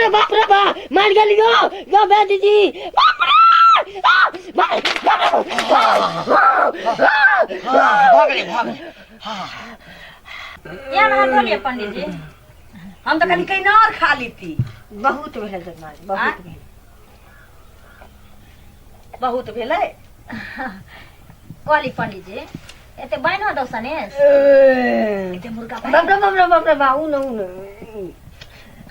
अरे बाप रे बा मार गेलियो यो बे दीदी बाप रे आ, मार बाप रे भऽ गेलै भऽ गेलै या हाथ धो लिअ पंडित जी हम तऽ कनि कैनार खा लीती बहुत भेल जजमान बहुत भेल बहुत भेलै कहली पंडित जी एते बान्हो दौ सनेस एते मुर्गा बाप रे बाप रे बाप रे बा उ न उ न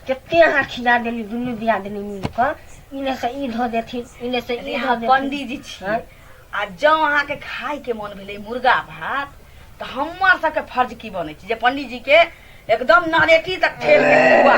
कते अहाँ खिला देली दुनू दिया देली मिल कऽ इने से ई धऽ देथिन इने से ई धऽ देथिन पंडीजी छी हाँ? आ जँ अहाँके खायके मन भेलै मुर्गा भात तऽ हमर सबके फर्ज की बनै छै जे पंडीजी के एकदम नरेटी तक ठेल के खुआ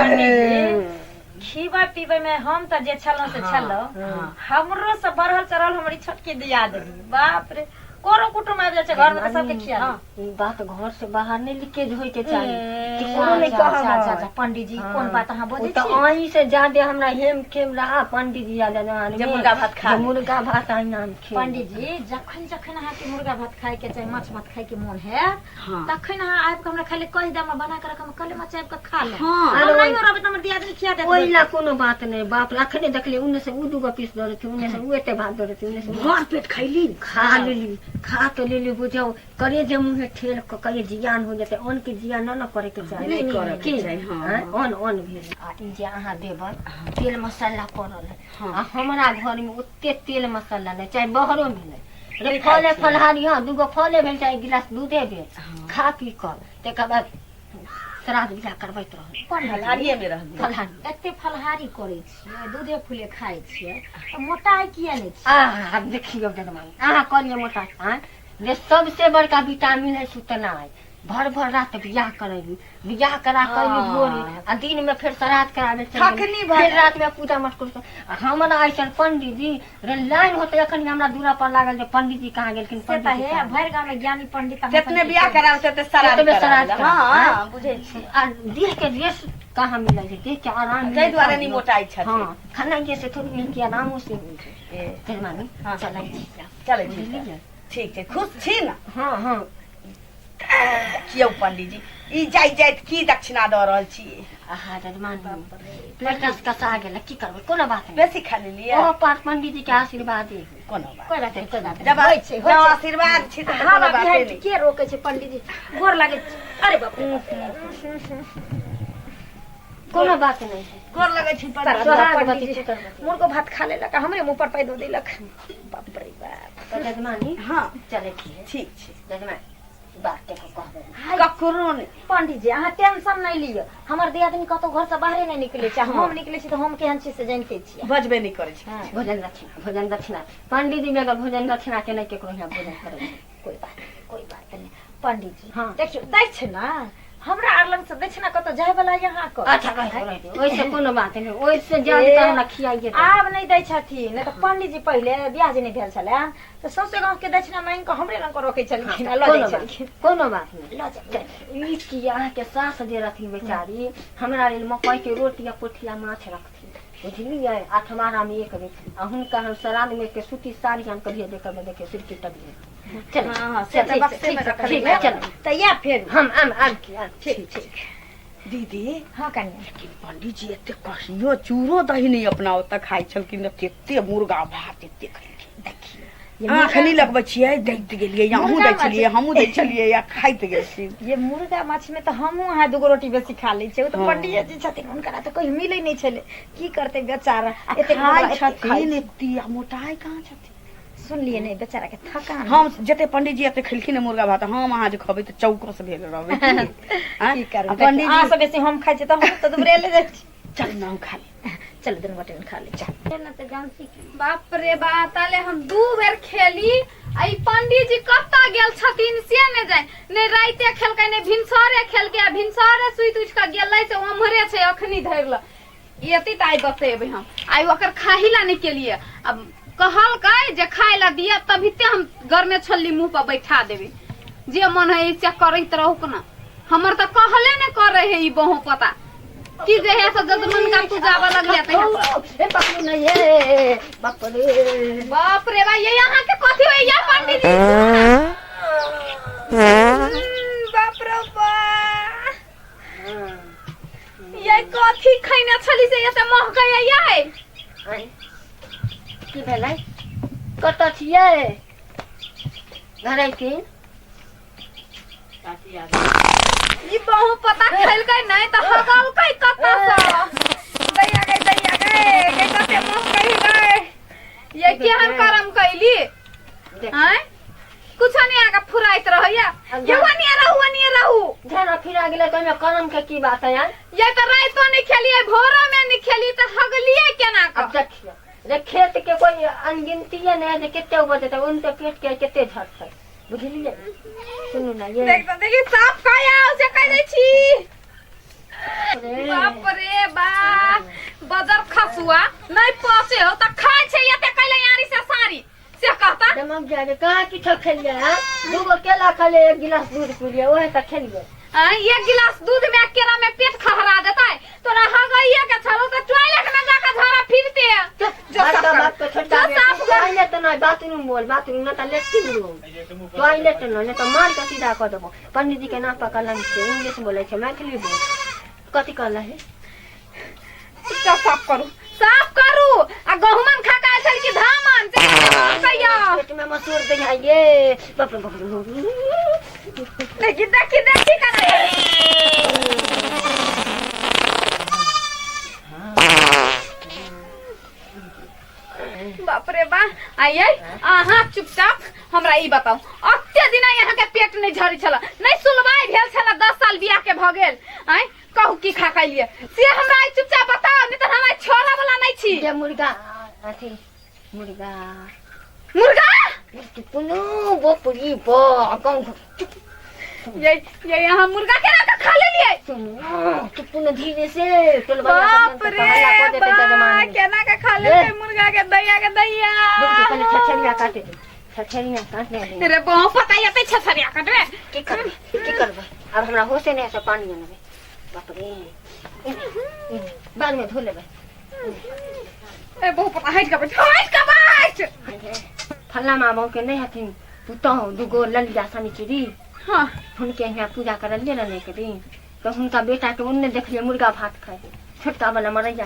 खीबै पीबै में हम तऽ जे छलहुँ से छलहुँ हाँ। हमरो से बढ़ल चढ़ल हमर ई छोटकी दिया देली बाप रे करो कुटुम आबि जाइ छै घरमे तऽ सबके खिया ई बात घर से बाहर नहीं लीकेज होय के चाही अच्छा केकरो नहीं अच्छा अच्छा अच्छा कहब पंडित जी कोन बात अहाँ ओ बजै तऽ छी अहीं से ज्यादे हमरा हेम खेम रहा पंडित जी याद जे मुर्गा भात खा जे मुर्गा भात अहिना हम खेब पंडित जी जखन जखन अहाँके मुर्गा भात खाय के चाहे माछ भात खाय के मोन हैत हाँ। तखन अहाँ आबि कऽ हमरा खाली कहि देब हम बना कऽ रखब कले माछ आबि कऽ खा लेब हाँ। हम नहियो रहबै तऽ हमर दियादनी खिया देत ओहि ला कोनो बात नहीं बाप रे अखने देखली उन्ने से उ दूगो पीस दऽ देथिन उन्ने से उ एते भात दऽ देथिन उन्ने से उ। भर पेट खैली खा लेली खा तो लेली बुझाओ करे जे मुँहे ठेल कऽ कहियो जियान हो जेतै अन्न के जियान न न करे के चाही नहि करऽ के की? चाही, हँ, आँय? हँ। अन्न अन्न भेल आ ई जे अहाँ देबै तेल मसाला पड़ल है हँ। आ हमरा घर में ओते तेल मसाला नहि चाहे बहरो मिले रे नहि खाइ फले छियै। फलहारी हँ दूगो फले भेल चाहे एक गिलास दूधे भेल हँ। खा पी कऽ तकर बाद श्राद्ध बियाह करबैत रहल फलहारिये मे रहली फलहारी एते फलहारी करै छियै दूधे फूले खाइ छियै तऽ मोटाइ किया नहि छियै आह देखियौ जजमान अहाँ कहलियै मोटा आँय जे सबसे बड़का विटामिन है सुतनाइ भर भर रात बियाह करैली बियाह करा के अयली भोरे आ दिन में फेर श्राद्ध कराबे चलि गेली। थकनी भऽ फेर गेल। रात में पूजा मठ करू आ हमरा ऐसन पंडित जी रे लाइन होते अखन हमरा दूरा पर लागल जे पंडित जी कहाँ गेलखिन से तऽ पंडित जी हे कहाँ भरि गाँव में ज्ञानी पंडित अहाँ जितने सनके बियाह कोइ कराबै तते श्राद्ध ततबे कराबै श्राद्ध हँ कराबै। बुझै छी आ देह के रेस्ट कहाँ मिलै छै देह के आराम ताहि मिलै दुआरे छै। नहि मोटाइ छथिन हँ खाना के से थोड़ी मिल के आरामो से होइ छै ए, चल मामी हाँ। चलै छी चलै छी बुझलियै ठीक छै खुश छी ने हँ हँ देखियौ पंडीजी ई जाइत जाइत की दक्षिणा दऽ रहल छी आहा जजमान पेट कसा गेल की करबै कोनो बात नहि बेसी खा लेलियै ओ पार पंडित जी के आशीर्वाद है कोनो बात कोइ बात नहि कोइ बात जब नहि होइ छै जब होइ छै आशीर्वाद छी तऽ हँ कोनो बाप बाते बिहार नहि के रोकै छै पंडित जी गोर लागै छै अरे बाप रे बाप रे। कोनो बात नहीं है गोर लगै छी पंडीजी सोहाग पंडित बती जी। पुत्रवती। मुर्गो भात खा लेलक आ हमरे मुँह पर पाइ दऽ देलक बाप रे बाप तऽ जजमानी हँ चलै छी ठीक छै जजमान बात के कहबै ककरो नहि पंडित जी अहाँ टेंशन नहि लिअ हमर दियादनी कतौ घर से बाहरे नहि निकलै छै आ हम निकलै छी तऽ हम केहन छी से जानिते छियै बजबे नहि करै छै हँ भोजन दक्षिणा भोजन दक्षिणा पंडित जी बगैर भोजन दक्षिणा के नहि केकरो यहाँ भोजन करै छै कोइ बात नहि कोइ बात नहि पंडित जी हँ। देखियौ दै छै ने हमरा आर लग से दक्षिणा कतौ जाय वाला यहाँ के अच्छा रहि दियौ ओहिसँ कोनो बात नहि ओहिसँ ज्यादा तऽ हमरा खियाइए देब। आब नहि दै छथिन नहि तऽ पंडित जी पहिले बियाह जे नहि भेल छलै तऽ सौंसे गाँव के दक्षिणा मांगि कऽ हमरे लग रखै छलखिन आ लऽ कोनो जाइ बात छलखिन कोनो बात नहि लऽ जाइ ई की अहाँके सास जे रहथिन बेचारी हमरा लेल मकई के रोटी आ पोठिया माछ रखथिन बुझलियै अठवारामे एक बेर आ हुनका हम श्राद्ध के सूती साड़ी आनि कऽ भेजे करबै देखियौ सिरकी टंगी चल हँ हँ से तऽ बक्से मे रखल ठीक है। चल तऽ या फेर हम आम आम की आम ठीक ठीक दीदी हँ कनिया लेकिन पंडित जी एते कहियो चूरो दही नहि अपना ओतऽ खाइ छलखिन एते मुर्गा भात एते खेलखिन देखियौ ये आँख नहि लगबै छियै दैत गेलियै अहूँ मुर्गा दै छलियै हमहूँ दै छलियै आ खाइत गेल छी ये मुर्गा माछ में तऽ हमहूँ अहाँ दूगो रोटी बेसी खा लै छियै ओ तऽ हँ। पंडिये जी छथिन हुनकरा तऽ कहियो मिलै नहि छलै की करतै बेचारा आ एतेक खाइ मुर्गा एतेक खाइ छथिन छै। एते आ मोटाइ कहाँ छथिन सुनलियै नहि बेचारा के थकान हम जते पंडित जी एते खेलखिन हँ मुर्गा भात हम अहाँ जे खबै तऽ चौकस भेल रहबै की? आँय? की करबै आ पंडित अहाँ जी सब बेसी हम खाइ छियै तऽ हम तऽ दुबरेले जाइ छी चल ना हम खा ले चलू दुनू गोटे खा लै छी न तऽ जानसी बाप रे बा ताले हम दू बेर खेली आ ई पंडीजी जी कतऽ गेल छथिन से ने जाय ने राइते खेलकै ने भिनसरे खेलकै आ भिनसरे सुति उठि कऽ गेलै से ओम्हरे छै अखनी धरि लऽ एती तऽ आइ बतेबै हम आइ ओकर खाही ला नहि केलियै अब कहलकै जे खाय ला दिअ तभिते हम गरमे छल्ली मुँह पर बैठा देबै जे मन है से करैत रहू ना हमर तऽ कहले ने करे है ई बहु पता की जे है से जजमन का तू जाबऽ लगले तऽ हे बाप रे नहीं हे बाप रे बाप रे बा ये यहाँ के कथी होइया पंडित जी बाप रे बा ये कथी खैने छली छली से एते महकै यै। आँय, की भेलै? कतऽ छियै घरे की? ई बहु पता खेलकै नहि तऽ हगलकै कतऽ सँ। दैया गै, दैया गै, गै कते महकै गै। ये केहन करम कैली? देख। आँय, कुछो नहि आगा फुराइत रहैया। ये वनिया रहू, वनिया रहू। झरा फिरा गेलै तऽ ओहिमे करम के की बात है यार? ये तऽ राइतो नहि खेलियै, भोरो में नहि खेलियै, तऽ हगलियै केना अब कऽ? देखियौ रे, खेत के कोई अनगिनतीये नहि है जे कते उपजतै, उनते पेट के कते झड़तै, बुझलियै? सुनू ने ये। देख तऽ देखी साफ कया से कह दै छी। रे। बाप रे बा, बजर खसुआ नहीं पचे हो त खाय छै एते कैले यारी से सारी से कहता। दिमाग जाके कहाँ किछो खेलियै? हाँ, दूगो केला खेलियै, एक गिलास दूध पिलियै, ओहे तऽ खेलियै। आ, एक गिलास दूध में केरा में पेट खहरा देतै तोरा? हगैये के छलो त टॉयलेट में जाके झड़ा फिरते। जो साफ बड़का कर। बाप के छोटा जो साफ कर। टॉयलेट नहि, बाथरूम बोल, बाथरूम नहि तऽ लेट्रिन रूम। टॉयलेट नहि, नहि तऽ मार के सीधा कऽ देबो। पंडित जी के नाम पकड़लन छै, इंग्लिश बोलै छै, मैथिली बोल, कथी कहल है? चुपचाप साफ करू, साफ करू। आ गहुमन खा के आयल छल कि धामन से कहियो? पेट में मसूर दै है ये, बाप रे बाप रे। देखी देखी देखी कना। बाप रे बा। आइए अहाँ चुपचाप हमरा ई बताउ, अते दिना यहाँ के पेट नहीं झड़ी छल, नहीं सुलवाई भेल छल, 10 साल बियाह के भ गेल, आँय कहू की खा खैलिए से हमरा आइ चुपचाप बताउ, नहीं तऽ हम आइ छोड़ऽ वाला नहीं छी। जे मुर्गा, अथी मुर्गा। मुर्गा? कोनो बोपरी बा गाँव। ये यहाँ मुर्गा केना के खा लेलिए? सुनू, चुप न, धीरे से टोलबा। बाप रे बा, केना के खा लेलिए मुर्गा के? दैया के दैया। पहले छछरिया काटे दे, छछरिया काटने दे। रे बहु पता ये छछरिया कटबे। की करबै, की करबै आब? हमरा होशे नहि है, पानी अनबै। बाप रे, बाद में धो लेबै। ए बहु पता, हटि के बैठ, हटि के बैठ। फल्ला माँ के नहि हथिन पुतहु दूगो ललिया शनिचरी? हाँ। हुनके यहाँ पूजा करलियै ने एक दिन, तऽ हुनका बेटाके ओन्ने देखलियै मुर्गा भात खाइ, छोटका वाला मरैया,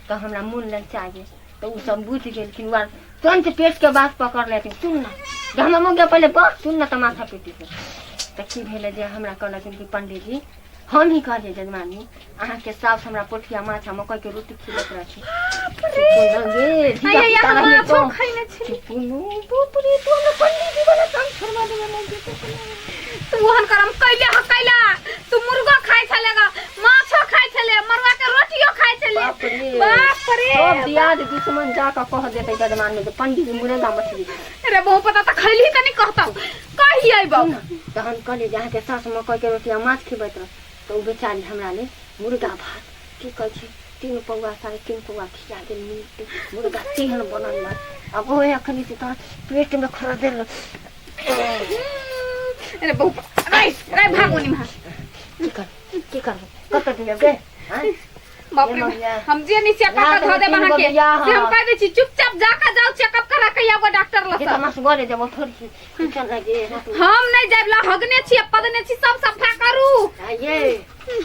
तऽ हमरा मोन ललचा गेल, तऽ ओ सब बुझि गेलखिन। ओ आर तुरन्त पेटके बात पकड़ लेथिन। सुन ने जे हमरा मौगिया पहिले बात सुन ने, तऽ माथा पीटी के तऽ की भेलै जे हमरा कहलखिन कि पंडीजी, हम ही कहलियै जजमानी, अहाँके साउस हमरा पोठिया माछ आ मकइके रोटी खिलैत रहथिन। गे आइए धिया यहाँ पुता रहियै। माछो तऽ खैने छली। चुपुनु, बाप रे, तू हमरा पंडीजी वाला काम छोड़वा देबै मौगी के। तू ओहन करम कैले ह कैला? तू मुर्गो खाइ छले ग, माछो खाइ छले, मरुआ के रोटियो खाइ छले। बाप रे। बाप रे। सब दियाद दुश्मन जाकऽ कह देतै जजमान जे पंडीजी मुर्गा मछली खाय। रे बहु पता, तऽ खैली तऽ नहीं कहतौ कहियै बहु। सुन ने, तहन कहलियै जे अहाँके सास मकइके रोटी आ माछ खिबैत रह, तऽ ओ बेचारी हमरा लेल मुर्गा भात की कहै छै 3 पौआ 3.5 पौआ खिया गेल। मीट मुर्गा तेहन बनल रहै, आब ओहे अखनी से तहन पेटमे खरदेल। अरे बहु रे रे, भागो नि महा। की करबै, की करबै, कतऽ दियौ गे आँय? बाप रे। ये मगिया। हम जे नहीं चेकअप रात कर धऽ में देब 3 गो अहाँके बियाह से हम हँ। कह दै छी, चुपचाप जाके जाउ चेकअप करा के आबो डॉक्टर जे लग। तऽ मसगरे जेबो थोड़ी, चल गे रात में। हम नहीं जाइब ला, हगने छी पदने छी, सब सफा करू। आ ये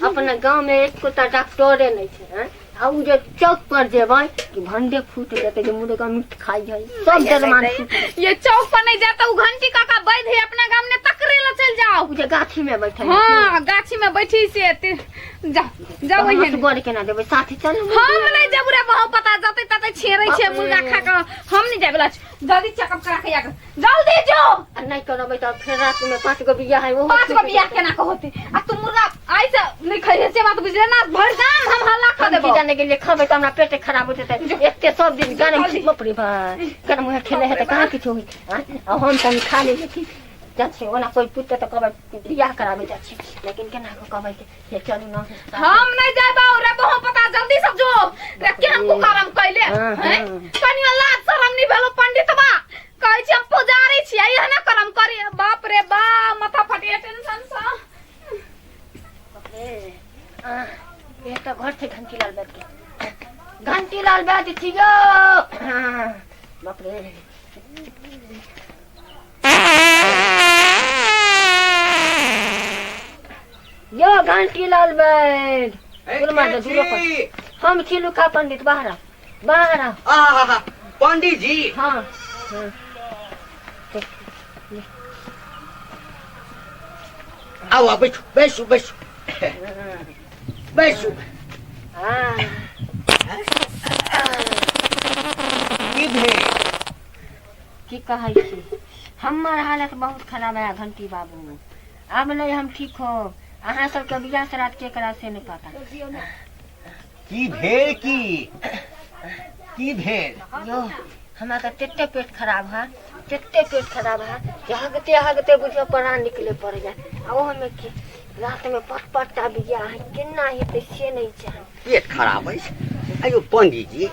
अपना गाँव में एकोटा डॉक्टरे नहि छै, आँय? आ उ जे चौक पर जेबै कि भंडे फूट जेतै जे मुर्गा मीट खाइ है, सब जजमान फूट जेतै। ये चौक पर नहीं जाता, उ घंटी काका बैध है अपना गाम ने, तकरे ला चल जाओ। उ जे गाछी में बैठल है। हाँ, गाछी में बैठी से जाओ जाओ तऽ वही। मसगरे केना जेबै? साथी चल। हम नहीं जेबू रे बहु पता, जते तते छेड़ै छै बाप रे। मुर्गा खा के। हम नहीं जाबे ला, जल्दी चेकअप करा के आके जल्दी जो। आ नहि करबै तऽ फेर रात में 5 गो बियाह है ओहो 5 गो छूटि बियाह जेतै। केना के होते? आ तू मुर्गा आइ से नहीं खैहे से बात बुझले ना, भर गाम हम हल्ला खा हम देबो। की जाने गेलियै, खबै तऽ हमरा पेटे खराब हो जेतै। एते सब दिन गरम जल्दी। बाप रे बा, गरम उहे खेले है तऽ कहाँ किछु होइ? आँय? आ हम तनी खा लेलियै की जाइ छै, ओना कोइ पूछते तऽ कहबै बियाह कराबै जाइ छी, लेकिन केना कऽ कहबै कि हे चलू न। हम नहीं जाबो रे बहु पता, जल्दी से जो रे। केहन कुकरम कैले? हाँ, हैं? हाँ। कनियो लाज शरम नहीं भेलो पंडितबा? कहै छी हम पुजारी छियै, एहने करम करी? बाप रे बा, माथा फटिए टेंशन से। बाप रे, आह, ये तऽ घर छै घंटीलाल वैद्य के। घंटीलाल वैद्य छियौ? हाँ, बाप रे। यो घंटीलाल वैद्य, ए, गुरुमा के दे दूरो पर। छी? हम छी लुका पंडित, बाहर आउ, बाहर आउ। आहा पंडित जी। हाँ हाँ। आउ आउ बैठू बैसू बैसू बैसू। हाँ। की भेल? की कहै छी, हमर हालत बहुत खराब है घंटी बाबू, आब नहीं हम ठीक हो। अहाँ सबके बियाह श्राद्ध के करा से नहीं पता। की भेल? की की भेल? यो हमरा तऽ तते पेट खराब है, तते पेट खराब है जे हगते हगते बुझियो प्राण निकले पड़ जाए। आ ओहोमे की रात में पट पटटा बियाह है, केना हेतै से नहीं जान। पेट खराब अछि? अयो पंडित जी,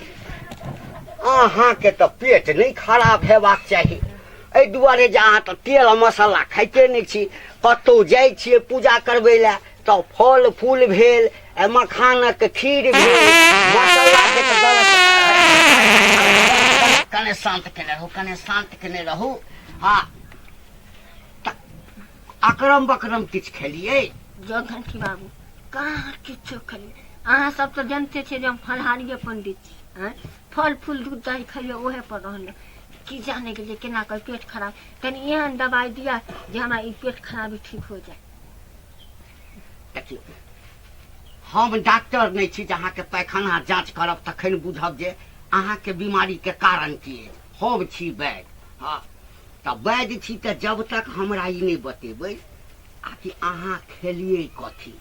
अहाँके तऽ पेट नहि खराब हेबाक चाही, एहि दुआरे जे अहाँ तऽ तेल मसाला खाइते नहि छी। कतहु जाइ छियै पूजा करबै लए तऽ फल फूल भेल, मखानक खीर भेल, मसालाके तऽ गलत। कने शान्त केने रहू, कने शान्त केने रहू। हँ, तऽ अकरम बकरम किछु खेलियै? जो घंटी बाबू, कहाँ किछो खेलियै। अहाँ सब तऽ जनते छियै जे हम फलहारिये पंडित छी। आँय, फल फूल दूध दही खइयो ओहे पर रहल। की जाने गेलियै केना कऽ पेट खराब। तनी एहन दबाइ दिअ जे हमरा ई पेट खराबी ठीक हो जाए। देखियौ, हम डॉक्टर नहि छी जे अहाँके पैखाना जाँच करब तखन बुझब जे अहाँके बीमारीके कारण की अछि। हम छी वैद्य। हँ, तऽ वैद्य छी तऽ जब तक हमरा ई नहि बतेबै आ कि अहाँ खेलियै कथी,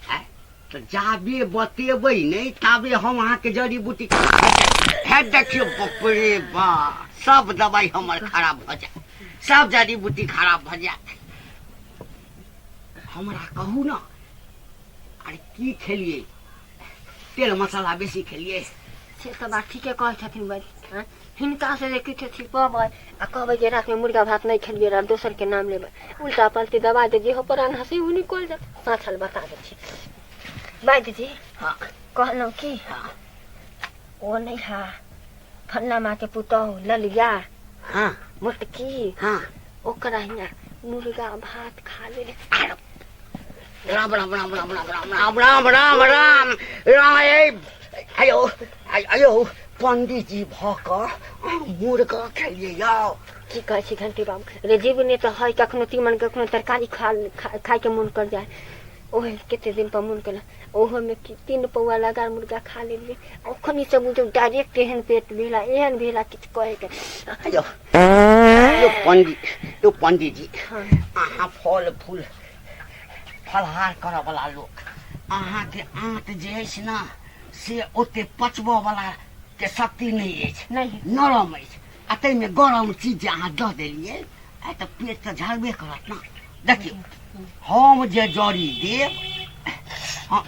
आँय, तऽ जाबे बतेबै नहि ताबे हम अहाँके जड़ी बूटी हे। देखियौ, बाप रे बा, सब दवाइ हमर खराब भऽ जायत, सब जड़ी बूटी खराब भऽ जायत। हमरा कहू ने, अरे की खेलियै? तेल मसाला बेसी खेलियै? से तऽ बात ठीके कहै छथिन वैद्य। आँय, हिनका से जे किछु छिपबै आ कहबै जे रातिमे मुर्गा भात नहि खेलियै रहए, दोसरके नाम लेबै, उल्टा पलटी दबाइ दे जेहो प्राण हँसी ओ निकलि जायत। साँचल बता दै छी वैद्य जी। हाँ। कहलहुँ की, हाँ। ओ नहि हा फल्ला माँ के पुतहु ललिया, हाँ, मोटकी, हाँ, ओकरा हियाँ मुर्गा भात खा लेले। राम राम राम राम राम राम राम राम राम राम राम। अयो अयो, पंडित जी भऽ कऽ मुर्गा खेलियै यौ? की कहै छी घंटी बाबू रे, जीवने तऽ है कखनो तीमन कखनो तरकारी खा खायके मोन कर जाए। ओहे कते दिन पर मोन केला, ओहोमे की 3 पौआ लगा मुर्गा खा लेलियै। ओखनी से बुझौ डायरेक्ट एहन पेट भेला, एहन भेला किछु कहैके। अयो यो पंडित, यो पंडित जी, हाँ। अहाँ फल फूल फलहार करऽ वाला लोक, अहाँके आँत जे अछि ने से ओते पचबऽ वाला के शक्ति नहि अछि। नहि, नरम अछि, आ ताहिमे गरम चीज जे अहाँ दऽ देलियै, आइ तऽ पेट तऽ झरबे करत ने। देखियौ, हम जे जड़ी देब, हाँ,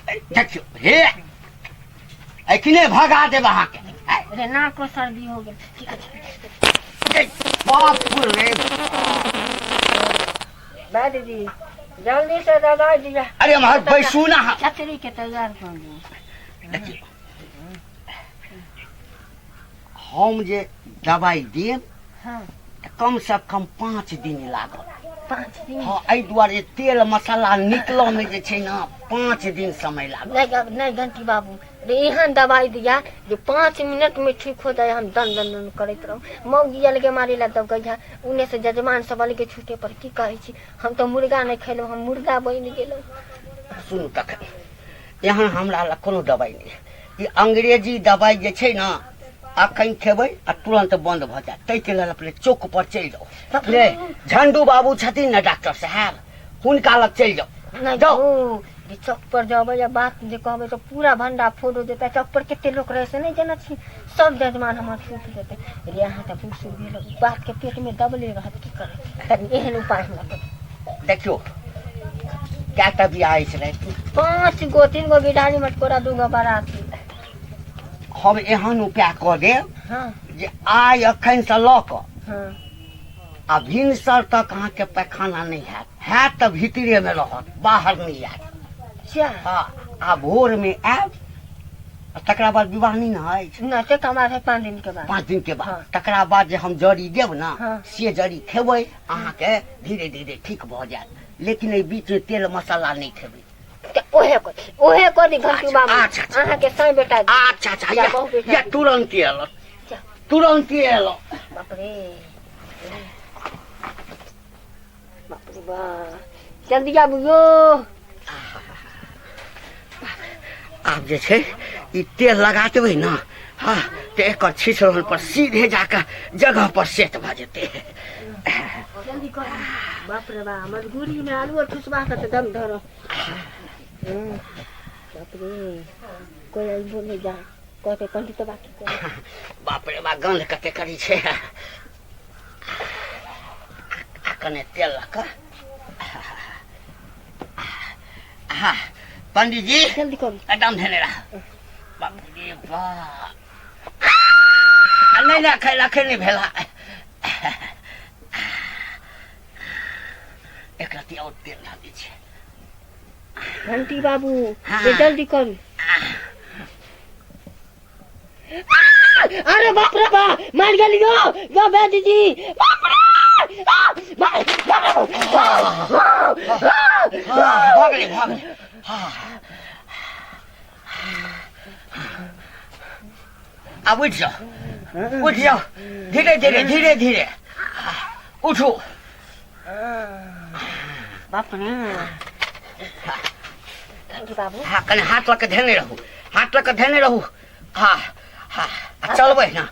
देखियौ हे, एखने भगा देब अहाँके। रे नाको सर्दी हो गेल। ठीक छै। बाप रे। वैद्य जी, जल्दी से दबाइ दिअ। अरे एम्हर बैसू ने अहाँ। छतरी के तैयार कर दिअ। देखियौ, हम जे दबाइ देब हाँ, तऽ कमसँ कम 5 दिन लागत। 5 दिन? हँ, एहि दुआरे तेल मसाला निकलऽमे जे छै ने 5 दिन समय लागत। नहीं नहीं घंटी बाबू रे, एहन दबाइ दिया जे 5 मिनट में ठीक हो जाए। हम दन दन दन करैत रहू, मौगी अलगे मारे ला दब गई, उने से जजमान सब अलगे छूटे पर। की कहै छी, हम तऽ मुर्गा नहीं खेलहुँ, हम मुर्गा बनि गेलहुँ। सुनू, तखन एहन हमरा लग कोनो दबाइ नहि। ई अंग्रेजी दबाइ जे छै ने, अखन खेबै आ तुरन्त बन्द भऽ जायत। ताहिके लेल अपने चौक पर चलि जाउ रे, झंडू बाबू छथिन ने डॉक्टर साहेब, हुनका लग चलि जाउ। नहीं जाउ। ओ जे चौक पर जेबै या बात जे कहबै तऽ पूरा भंडा फोड़ हो जेतै। चौक पर कते लोक रहै से नहि जानै छी, सब जजमान हमर छूट जेतै। रे अहाँ तऽ बूढ़ सूढ़ भेल, बात के पेट में दबले रहत। की करै, तनी एहन उपाय हमरा करू। देखियौ, कएटा बियाह अछि रातिमे? 5 गो, 3 गो बिदारी मटकोरा, 2 गो बाराती। हम एहन उपाय कऽ देब हाँ, जे आइ एखनसँ लऽ कऽ हाँ, आ भिनसर तक अहाँके पैखाना नहि हैत, हैत तऽ भीतरेमे रहत, बाहर नहि आयत। क्या? हँ, आ भोरमे आयब आ तकरा बाद विवाह नहि ने अछि? नहि, से तऽ हमरा है 5 दिन के बाद। 5 दिन के बाद। हाँ। तकरा बाद जे हम जड़ी देब ने, हाँ, से जड़ी खेबै, अहाँके धीरे धीरे ठीक भऽ जायत। लेकिन एहि बीचमे तेल मसाला नहि खेबै। तऽ ओहे कर, ओहे कर दी घंटू बाबू। अच्छा, अच्छा। अहाँ के साई बेटा दी। अच्छा अच्छा। या या बहु बेटा या दी। तुरंत एलो। जा। तुरंत एलो। बाप रे बाप रे बा, जल्दी आबू यो। आब जे छै ई तेल लगा देबै ने, हाँ, तऽ एकर छिछरन पर सीधे जाकऽ जगह पर सेट भऽ जेतै। जल्दी कर। बाप रे बा, मजबूरी में आलू और ठुसबा के तऽ दम धरो। बाप रे, कोई अइबो नहीं जाए, कहते पंडित तो बाकी कर। बाप रे बा, गंध कते करी छै। आ कने तेल लऽ कऽ, हाँ पंडित जी जल्दी करू। एकदम धेने रह। बाप रे बाप, आ नहि नहि, अखन अखन नहि भेला, एक रत्ती और तेल धऽ दै छियै। घंटी बाबू। हाँ। ये जल्दी करू। अरे बाप रे बा, मार गेलियो यो वैद्य जी, बाप रे, आ, मार, हाँ, भऽ गेलै भऽ गेलै। हाँ। आब उठि जाउ, उठि जाउ, धीरे धीरे धीरे धीरे उठू। बाप रे, घंटी बाबू। हाँ, कने हाथ लऽ कऽ धेने रहू, हाथ लऽ कऽ धेने रहू। हाँ हाँ, आ चलबै ने,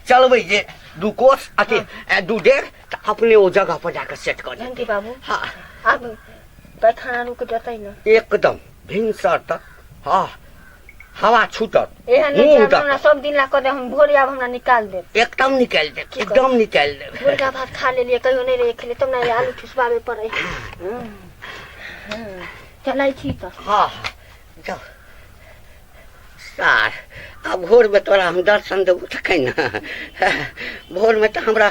चलबै जे दू कोस अथी दू डेग तऽ अपने ओ जगह पर जाकऽ सेट कऽ घंटी देतै। बाबू। हाँ। आब पैखाना रुक जतै ने? एकदम भिनसर तक, हाँ, हवा छूटत। एहन नहि मुँह छै दऽ हमरा सब दिन ला कऽ दे, हम भोरे आब हमरा निकाल देब। एकदम निकालि देब, एकदम निकालि देब। मुर्गा भात खा लेलियै, कहियो नहि रहे खेले, तब ने आलू ठुसबाबे पड़ै। चलै छी तऽ। हाँ हाँ, जाउ सार, आब भोरमे तोरा हम दर्शन देबौ तखन ने। भोरमे तऽ हमरा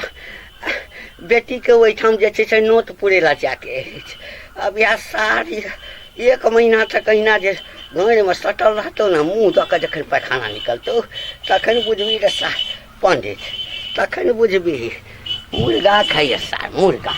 बेटीके ओहिठाम जे छै से नोत पुरै लए जायके अछि। आब इएह सार एक महीना तक अहिना जे घरमे सटल रहतौ ने, मुँह दऽ कऽ जखन पैखाना निकलतौ तखन बुझबही रे सार पंडित, तखन बुझबही मुर्गा खाइए सार मुर्गा।